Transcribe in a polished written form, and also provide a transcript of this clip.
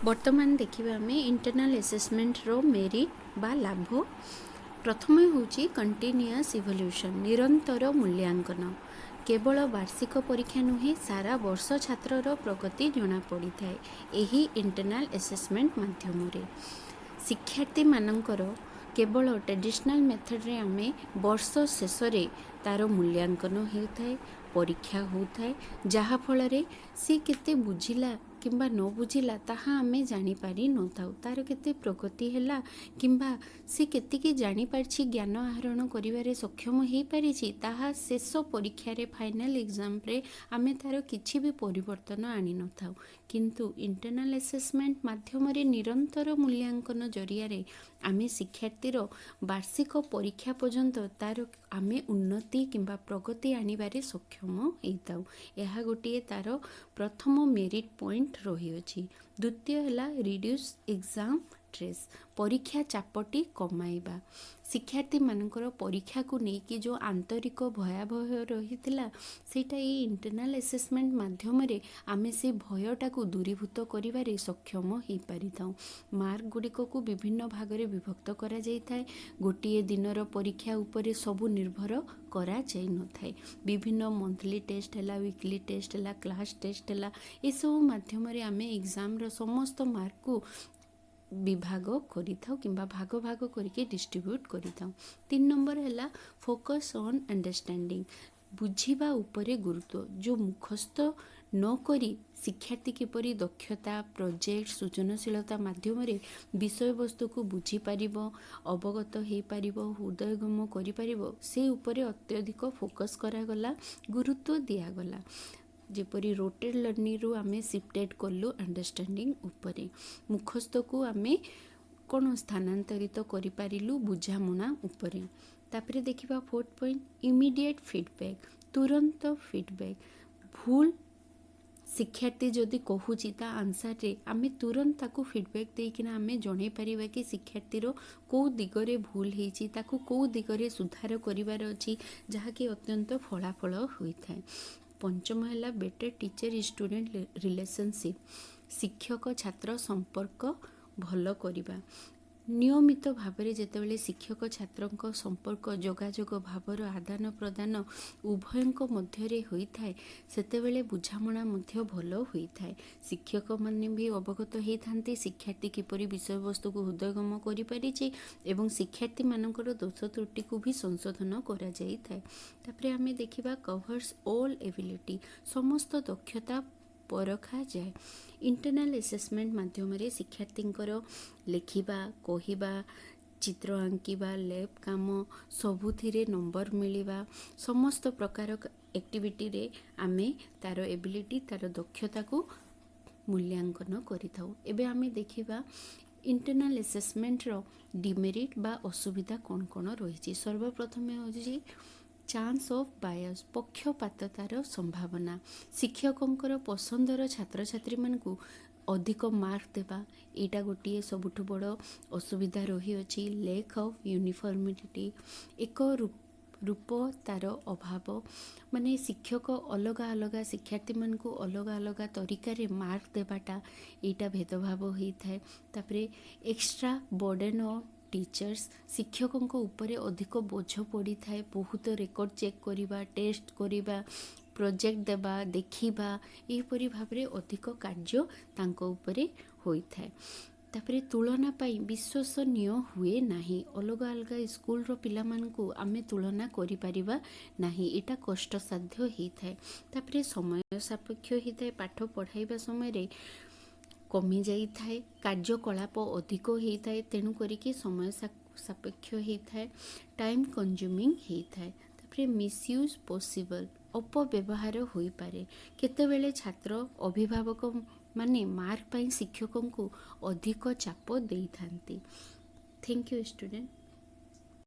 ବର୍ତ୍ତମାନ ଦେଖିବା ଆମେ ଇଣ୍ଟରନାଲ୍ ଆସେସମେଣ୍ଟର ମେରିଟ୍ ବା ଲାଭ। ପ୍ରଥମେ ହେଉଛି କଣ୍ଟିନ୍ୟୁଅସ୍ ଇଭଲ୍ୟୁସନ୍, ନିରନ୍ତର ମୂଲ୍ୟାଙ୍କନ। କେବଳ ବାର୍ଷିକ ପରୀକ୍ଷା ନୁହେଁ, ସାରା ବର୍ଷ ଛାତ୍ରର ପ୍ରଗତି ଜଣାପଡ଼ିଥାଏ ଏହି ଇଣ୍ଟରନାଲ୍ ଆସେସମେଣ୍ଟ ମାଧ୍ୟମରେ। ଶିକ୍ଷାର୍ଥୀମାନଙ୍କର କେବଳ ଟ୍ରେଡ଼ିସନାଲ୍ ମେଥଡ଼ରେ ଆମେ ବର୍ଷ ଶେଷରେ ତା'ର ମୂଲ୍ୟାଙ୍କନ ହେଉଥାଏ, ପରୀକ୍ଷା ହେଉଥାଏ, ଯାହାଫଳରେ ସେ କେତେ ବୁଝିଲା କିମ୍ବା ନ ବୁଝିଲା ତାହା ଆମେ ଜାଣିପାରିନଥାଉ। ତା'ର କେତେ ପ୍ରଗତି ହେଲା କିମ୍ବା ସେ କେତିକି ଜାଣିପାରିଛି, ଜ୍ଞାନ ଆହରଣ କରିବାରେ ସକ୍ଷମ ହେଇପାରିଛି, ତାହା ଶେଷ ପରୀକ୍ଷାରେ, ଫାଇନାଲ୍ ଏକ୍ଜାମ୍ରେ ଆମେ ତା'ର କିଛି ବି ପରିବର୍ତ୍ତନ ଆଣିନଥାଉ। କିନ୍ତୁ ଇଣ୍ଟରନାଲ୍ ଆସେସମେଣ୍ଟ ମାଧ୍ୟମରେ ନିରନ୍ତର ମୂଲ୍ୟାଙ୍କନ ଜରିଆରେ ଆମେ ଶିକ୍ଷାର୍ଥୀର ବାର୍ଷିକ ପରୀକ୍ଷା ପର୍ଯ୍ୟନ୍ତ ତା'ର ଆମେ ଉନ୍ନତି କିମ୍ବା ପ୍ରଗତି ଆଣିବାରେ ସକ୍ଷମ ହେଇଥାଉ। ଏହା ଗୋଟିଏ ତା'ର ପ୍ରଥମ ମେରିଟ୍ ପଏଣ୍ଟ ରହିଅଛି। ଦ୍ୱିତୀୟ ହେଲା ରିଡ୍ୟୁସ୍ ଏକ୍ଜାମ୍ ଷ୍ଟ୍ରେସ୍, ପରୀକ୍ଷା ଚାପଟି କମାଇବା। ଶିକ୍ଷାର୍ଥୀମାନଙ୍କର ପରୀକ୍ଷାକୁ ନେଇକି ଯେଉଁ ଆନ୍ତରିକ ଭୟାଭୟ ରହିଥିଲା, ସେଇଟା ଏଇ ଇଣ୍ଟରନାଲ୍ ଆସେସମେଣ୍ଟ ମାଧ୍ୟମରେ ଆମେ ସେ ଭୟଟାକୁ ଦୂରୀଭୂତ କରିବାରେ ସକ୍ଷମ ହେଇପାରିଥାଉ। ମାର୍କ ଗୁଡ଼ିକକୁ ବିଭିନ୍ନ ଭାଗରେ ବିଭକ୍ତ କରାଯାଇଥାଏ। ଗୋଟିଏ ଦିନର ପରୀକ୍ଷା ଉପରେ ସବୁ ନିର୍ଭର କରାଯାଇନଥାଏ। ବିଭିନ୍ନ ମନ୍ଥଲି ଟେଷ୍ଟ ହେଲା, ୱିକଲି ଟେଷ୍ଟ ହେଲା, କ୍ଲାସ୍ ଟେଷ୍ଟ ହେଲା, ଏସବୁ ମାଧ୍ୟମରେ ଆମେ ଏକ୍ଜାମ୍ର ସମସ୍ତ ମାର୍କକୁ ବିଭାଗ କରିଥାଉ କିମ୍ବା ଭାଗ ଭାଗ କରିକି ଡିଷ୍ଟ୍ରିବ୍ୟୁଟ୍ କରିଥାଉ। 3 ନମ୍ବର ହେଲା ଫୋକସ୍ ଅନ୍ ଅଣ୍ଡରଷ୍ଟାଣ୍ଡିଂ, ବୁଝିବା ଉପରେ ଗୁରୁତ୍ୱ। ଯେଉଁ ମୁଖସ୍ଥ ନ କରି ଶିକ୍ଷାର୍ଥୀ କିପରି ଦକ୍ଷତା, ପ୍ରୋଜେକ୍ଟ, ସୃଜନଶୀଳତା ମାଧ୍ୟମରେ ବିଷୟବସ୍ତୁକୁ ବୁଝିପାରିବ, ଅବଗତ ହେଇପାରିବ, ହୃଦୟଙ୍ଗମ କରିପାରିବ, ସେ ଉପରେ ଅତ୍ୟଧିକ ଫୋକସ୍ କରାଗଲା, ଗୁରୁତ୍ୱ ଦିଆଗଲା। ଯେପରି ରୋଟେଡ୍ ଲର୍ଣ୍ଣିଂରୁ ଆମେ ସିଫ୍ଟେଡ୍ କଲୁ ଅଣ୍ଡରଷ୍ଟାଣ୍ଡିଂ ଉପରେ, ମୁଖସ୍ଥକୁ ଆମେ କ'ଣ ସ୍ଥାନାନ୍ତରିତ କରିପାରିଲୁ ବୁଝାମଣା ଉପରେ। ତାପରେ ଦେଖିବା ଫୋର୍ଥ ପଏଣ୍ଟ, ଇମିଡ଼ିଏଟ୍ ଫିଡ଼ବ୍ୟାକ୍, ତୁରନ୍ତ ଫିଡ଼ବ୍ୟାକ୍। ଭୁଲ ଶିକ୍ଷାର୍ଥୀ ଯଦି କହୁଛି ତା ଆନ୍ସର୍ରେ, ଆମେ ତୁରନ୍ତ ତାକୁ ଫିଡ଼ବ୍ୟାକ୍ ଦେଇକିନା ଆମେ ଜଣାଇ ପାରିବା କି ଶିକ୍ଷାର୍ଥୀର କେଉଁ ଦିଗରେ ଭୁଲ ହେଇଛି, ତାକୁ କେଉଁ ଦିଗରେ ସୁଧାର କରିବାର ଅଛି, ଯାହାକି ଅତ୍ୟନ୍ତ ଫଳାଫଳ ହୋଇଥାଏ। ପଞ୍ଚମ ହେଲା ବେଟର୍ ଟିଚର୍ ଷ୍ଟୁଡେଣ୍ଟ ରିଲେସନସିପ୍, ଶିକ୍ଷକ ଛାତ୍ର ସମ୍ପର୍କ ଭଲ କରିବା। ନିୟମିତ ଭାବରେ ଯେତେବେଳେ ଶିକ୍ଷକ ଛାତ୍ରଙ୍କ ସମ୍ପର୍କ, ଯୋଗାଯୋଗ, ଭାବର ଆଦାନ ପ୍ରଦାନ ଉଭୟଙ୍କ ମଧ୍ୟରେ ହୋଇଥାଏ, ସେତେବେଳେ ବୁଝାମଣା ମଧ୍ୟ ଭଲ ହୋଇଥାଏ। ଶିକ୍ଷକମାନେ ବି ଅବଗତ ହେଇଥାନ୍ତି ଶିକ୍ଷାର୍ଥୀ କିପରି ବିଷୟବସ୍ତୁକୁ ହୃଦୟଙ୍ଗମ କରିପାରିଛି ଏବଂ ଶିକ୍ଷାର୍ଥୀମାନଙ୍କର ଦୋଷ ତ୍ରୁଟିକୁ ବି ସଂଶୋଧନ କରାଯାଇଥାଏ। ତାପରେ ଆମେ ଦେଖିବା କଭର୍ସ ଅଲ୍ ଏବିଲିଟି, ସମସ୍ତ ଦକ୍ଷତା ପରଖାଯାଏ। ଇଣ୍ଟରନାଲ୍ ଆସେସମେଣ୍ଟ ମାଧ୍ୟମରେ ଶିକ୍ଷାର୍ଥୀଙ୍କର ଲେଖିବା, କହିବା, ଚିତ୍ର ଆଙ୍କିବା, ଲ୍ୟାବ୍ କାମ ସବୁଥିରେ ନମ୍ବର ମିଳିବା, ସମସ୍ତ ପ୍ରକାର ଆକ୍ଟିଭିଟିରେ ଆମେ ତା'ର ଏବିଲିଟି, ତା'ର ଦକ୍ଷତାକୁ ମୂଲ୍ୟାଙ୍କନ କରିଥାଉ। ଏବେ ଆମେ ଦେଖିବା ଇଣ୍ଟରନାଲ୍ ଆସେସମେଣ୍ଟର ଡିମେରିଟ୍ ବା ଅସୁବିଧା କ'ଣ କ'ଣ ରହିଛି। ସର୍ବପ୍ରଥମେ ହେଉଛି ଚାନ୍ସ ଅଫ୍ ବାୟସ୍, ପକ୍ଷପାତତାର ସମ୍ଭାବନା। ଶିକ୍ଷକଙ୍କର ପସନ୍ଦର ଛାତ୍ରଛାତ୍ରୀମାନଙ୍କୁ ଅଧିକ ମାର୍କ ଦେବା, ଏଇଟା ଗୋଟିଏ ସବୁଠୁ ବଡ଼ ଅସୁବିଧା ରହିଅଛି। ଲ୍ୟାକ୍ ଅଫ୍ ୟୁନିଫର୍ମିଟି, ଏକ ରୂପତାର ଅଭାବ। ମାନେ ଶିକ୍ଷକ ଅଲଗା ଅଲଗା ଶିକ୍ଷାର୍ଥୀମାନଙ୍କୁ ଅଲଗା ଅଲଗା ତରିକାରେ ମାର୍କ ଦେବାଟା, ଏଇଟା ଭେଦଭାବ ହେଇଥାଏ। ତାପରେ ଏକ୍ସଟ୍ରା ବର୍ଡ଼େନ୍ ଅଫ୍ ଟିଚର୍ସ, ଶିକ୍ଷକଙ୍କ ଉପରେ ଅଧିକ ବୋଝ ପଡ଼ିଥାଏ। ବହୁତ ରେକର୍ଡ଼ ଚେକ୍ କରିବା, ଟେଷ୍ଟ କରିବା, ପ୍ରୋଜେକ୍ଟ ଦେବା, ଦେଖିବା, ଏହିପରି ଭାବରେ ଅଧିକ କାର୍ଯ୍ୟ ତାଙ୍କ ଉପରେ ହୋଇଥାଏ। ତାପରେ ତୁଳନା ପାଇଁ ବିଶ୍ୱସନୀୟ ହୁଏ ନାହିଁ। ଅଲଗା ଅଲଗା ସ୍କୁଲର ପିଲାମାନଙ୍କୁ ଆମେ ତୁଳନା କରିପାରିବା ନାହିଁ, ଏଇଟା କଷ୍ଟସାଧ୍ୟ ହେଇଥାଏ। ତାପରେ ସମୟ ସାପେକ୍ଷ ହେଇଥାଏ। ପାଠ ପଢ଼ାଇବା ସମୟରେ କମିଯାଇଥାଏ, କାର୍ଯ୍ୟକଳାପ ଅଧିକ ହେଇଥାଏ, ତେଣୁ କରିକି ସମୟ ସାପେକ୍ଷ ହେଇଥାଏ, ଟାଇମ୍ କନଜ୍ୟୁମିଂ ହେଇଥାଏ। ତାପରେ ମିସୟୁଜ୍ ପସିବଲ୍, ଅପବ୍ୟବହାର ହୋଇପାରେ। କେତେବେଳେ ଛାତ୍ର, ଅଭିଭାବକ ମାନେ ମାର୍କ ପାଇଁ ଶିକ୍ଷକଙ୍କୁ ଅଧିକ ଚାପ ଦେଇଥାନ୍ତି। Thank you student.